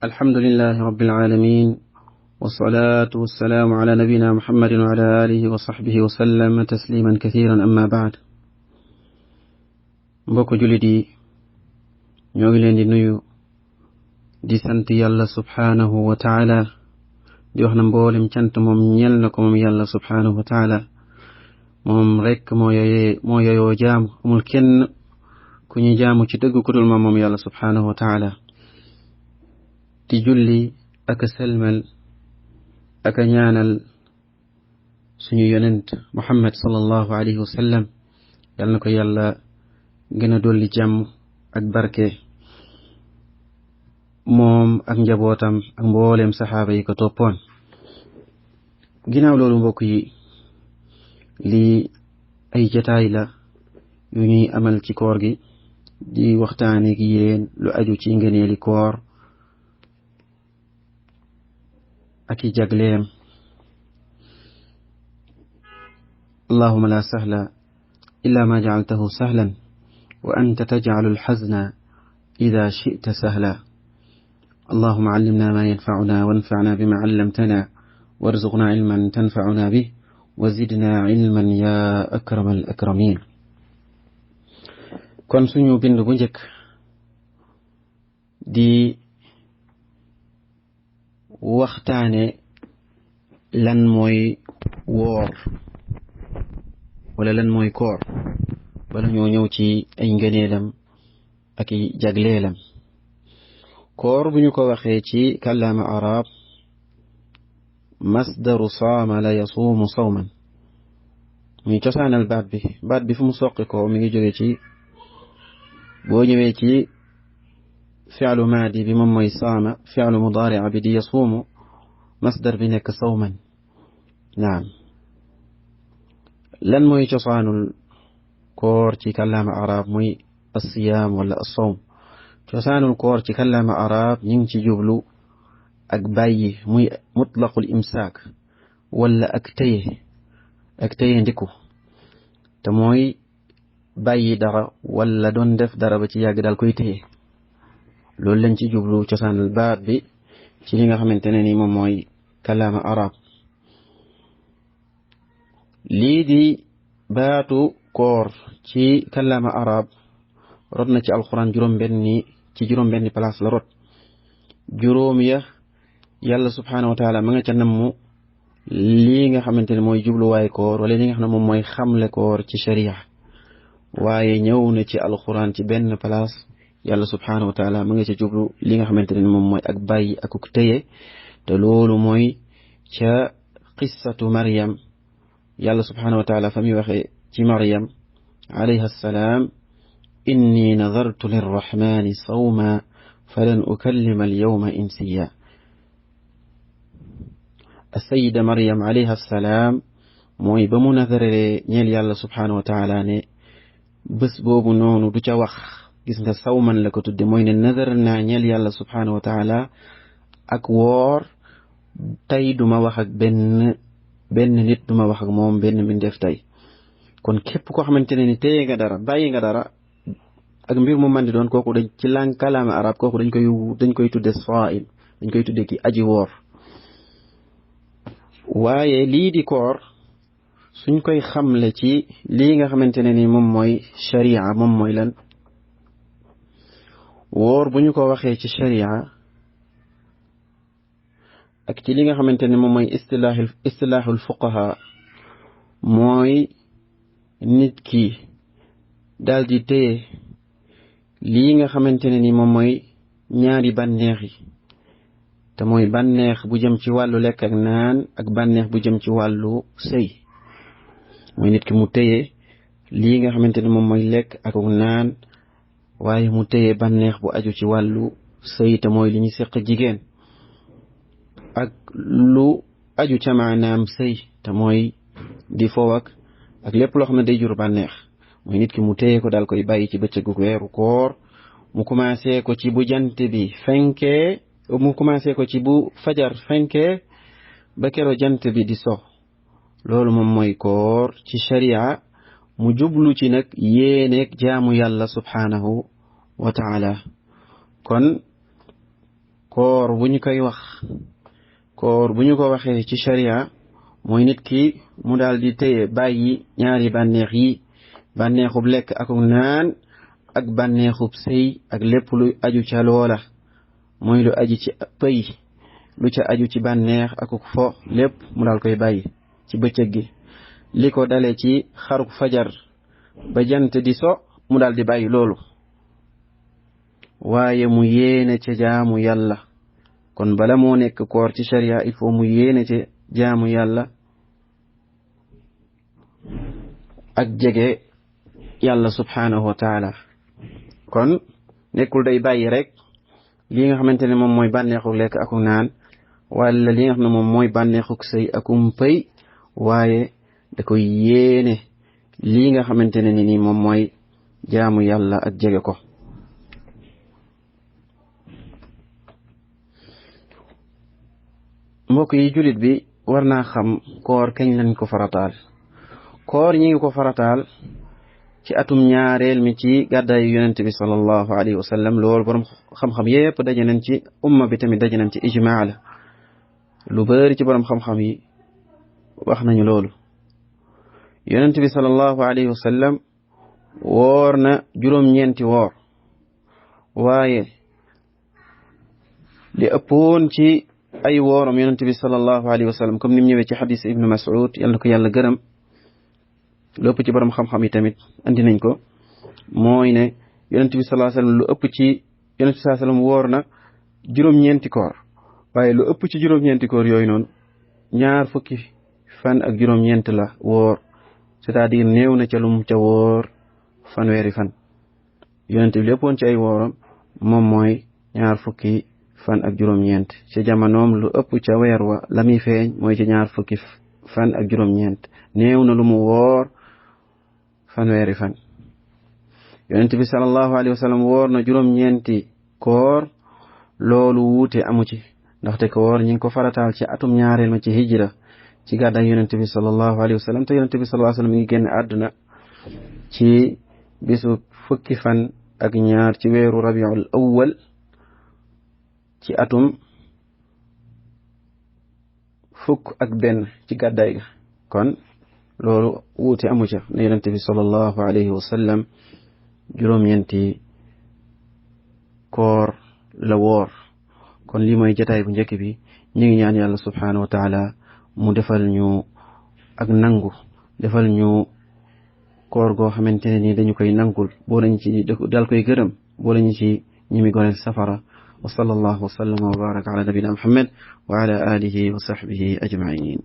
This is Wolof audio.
الحمد لله رب العالمين والصلاة والسلام على نبينا محمد وعلى آله وصحبه وسلم تسليما كثيرا أما بعد mbokk jullit yi ñoo ngi leen di nuyu di sant yàlla subhaanahu wa taala di wax na mboolem cant moom ñeel na ko moom yàlla subhaanahu wa taala moom rekk moo yeyoo jaamu amul kenn ku ñu jaamu ci dëgg ku dul moom yàlla subhaanahu wa taala di julli ak selmal ak ñaanal suñu yonent Muhammad sallallahu alayhi wa sallam yal na ko yàlla gën a dolli jàmm ak barke moom ak njabootam ak mbooleem saxaaba yi ko toppoon ginnaaw loolu mbokk yi lii ay jataay la yu ñuy amal ci koor gi di waxtaane gi yéen lu aju ci ngëneeli koor ak i jagleem allahumma la sahla illa ma ja'altahu sahlan wa anta taj'alu al-hazna idha shi'ta sahla allahumma 'allimna ma yanfa'una wanfa'na bima 'allamtana warzuqna 'ilman tanfa'una bihi wa zidna 'ilman ya akramal akramin kon suñu bind bu njëkk di waxtaane lan mooy woor wala lan mooy koor bala ñoo ñëw ci ay ngëneelam ak i jagleelam koor bu ñu ko waxee ci kàllaama arab masdaru saama la yasuumu sawman muy cosaanal baat bi fu mu soqi ko mi ngi jóge ci boo ñëwee ci fi'lu maadi bi moom mooy saama fi'lu mudaari'a bi di yasuumu masdar bi nekk sawman naam lan mooy cosaanul koor ci kàllaama arab muy as-siyaam wala as-sawm cosaanul koor ci kàllaama arab ñu ngi ci jublu ak bàyyi muy mutlaqul imsaak wala ak téye ndiku te mooy bàyyi dara wala doon def dara ba ci yàgg daal koy téye loolu lañ ci jublu cosaanal baat bi ci li nga xamante ne ni moom mooy kàllaama arab lii di baatu koor ci kàllaama arab rot na ci alquran juróom-benni place la rot juróom ya yàlla subhaanahu wa taala ma nga ca nammu lii nga xamante ne mooy jubluwaay koor wala li nga xam ne moom mooy xamle koor ci sharia waaye ñëw na ci alquran ci benn place yàlla subhaanahu wa taala ma nga ca jublu li nga xamante ne moom mooy ak bàyyi akuk téye te loolu mooy ca qissatu Maryam yàlla subhaanahu wa taala fa muy waxee ci Maryam alayha salaam inni nadartu lirrahmani sawma falan ukallima alyawma insiya asayida Maryam alayha salaam mooy ba mu nadaree ñeel yàlla subhaanahu wa taala ne bés boobu noonu du ca wax gis nga sawman la ko tudde mooy ne nadar naa ñeel yàlla subhaanahu wa taala ak woor tey duma wax ak benn nit duma wax ak moom benn mbindeef tey kon képp koo xamante ne ni téye nga dara bàyyi nga dara ak mbir mu mën di doon kooku dañ ci lang kalaama arab kooku dañ koy tudde saa'im dañ koy tudde ki aji woor waaye lii di koor suñ koy xamle ci lii nga xamante ne ni moom mooy sharia moom mooy lan woor bu ñu ko waxee ci sharia ak ci li nga xamante ne moom mooy istilaaxul fuqaha mooy nit ki daal di téye lii nga xamante ne ni moom mooy ñaari bànneex yi te mooy bànneex bu jëm ci wàllu lekk ak naan ak bànneex bu jëm ci wàllu sëy mooy nit ki mu téye lii nga xamante ne moom mooy lekk ak naan waaye mu téye bànneex bu aju ci wàllu sëy te mooy li ñu seq jigéen ak lu aju ca maanaam sëy te mooy di foow ak lépp loo xam ne day jur bànneex mooy nit ki mu téye ko daal koy bàyyi ci bëccëgu weeru koor mu commencé ko ci bu jant bi fenkee mu commencé ko ci bu fajar fenkee ba kero jant bi di so loolu moom mooy koor ci sharia mu jublu ci nag yéeneeg jaamu yàlla subhaanahu wa taala kon koor bu ñu koy wax koor bu ñu ko waxee ci sharia mooy nit ki mu daal di téye bàyyi ñaari bànneex yi bànneexub lekk ak naan ak bànneexub sëy ak lépp lu aju ca loola mooy lu aju ci pëy lu ca aju ci bànneex ak fo lépp mu daal koy bàyyi ci bëccëg gi li ko dale ci xaruk fajar ba jant di so mu daal di bàyyi loolu waaye mu yéene ca jaamu yàlla kon bala moo nekk koor ci sharia il faut mu yéene ca jaamu yàlla ak jege yàlla subhanahu wa taala kon nekkul day bàyyi rek li nga xamante ne moom mooy bànneexu lekk ak naan wala li nga xam ne moom mooy bànneexuk sëy akum pëy waaye da koy yéene lii nga xamante ne ni moom mooy jaamu yàlla ak jege ko mbokk yi jullit bi war naa xam koor kañ lañ ko farataal koor ñi ngi ko farataal ci atum ñaareel mi ci gàddaayu yonent bi sallallahu alayhi wa sallam loolu borom xam-xam yépp daje nañ ci umma bi tamit daje nañ ci ijmaa la lu bari ci borom xam-xam yi wax nañu loolu yonent bi sallallahu alayhi wa sallam woor na juróom-ñeenti woor waaye li ëppoon ci ay wooram yonent bi sallallahu alayhi wa sallam comme ni mu ñëwee ci xadis ibnu Mas'ud yal na ko yàlla gërëm lépp ci borom xam-xam yi tamit andi nañ ko mooy ne yonent bi sallallahu alayhi wa sallam lu ëpp ci yonent bi sallallahu alayhi wa sallam woor na juróom-ñeenti koor waaye lu ëpp ci juróom-ñeenti koor yooyu noonu ñaar fukki fan ak juróom-ñeent la woor c'est-à-dire néew na ca lum ca woor fanweeri fan yonent bi léppoon ci ay wooram moom mooy ñaar fukki fan ak juróom-ñeent ci jamonoom lu ëpp ca weer wa la muy feeñ mooy ci ñaar fukki fan ak juróom-ñeent néew na lu mu woor fanweeri fan yonent bi sallallahu alayhi wa sallam woor na juróom-ñeenti koor loolu wuute amu ci ndaxte koor ñi ngi ko farataal ci atum ñaareel ma ci hijra ci gàddaay yonent bi sallallahu alayhi wa sallam te yonent bi sallallahu alayhi wa sallam mi ngi génn àdduna ci bisu fukki fan ak ñaar ci weeru rabiul awwal ci atum fukk ak benn ci gàddaay ga kon loolu wuute amu ca ne yonent bi sallallahu alayhi wa sallam juróom-ñeenti koor la woor kon lii mooy jotaay bu njëkk bi ñu ngi ñaan yàlla subhanahu wa taala mu defal ñu ak nangu defal ñu koor goo xamante ne ni dañu koy nangul boo lañu ci dal koy gërëm boo lañu ci ñi mi goneel safara wa sallallahu wa sallama wa baraka ala nabina muhammad wa ala alihi wa sahbihi ajmain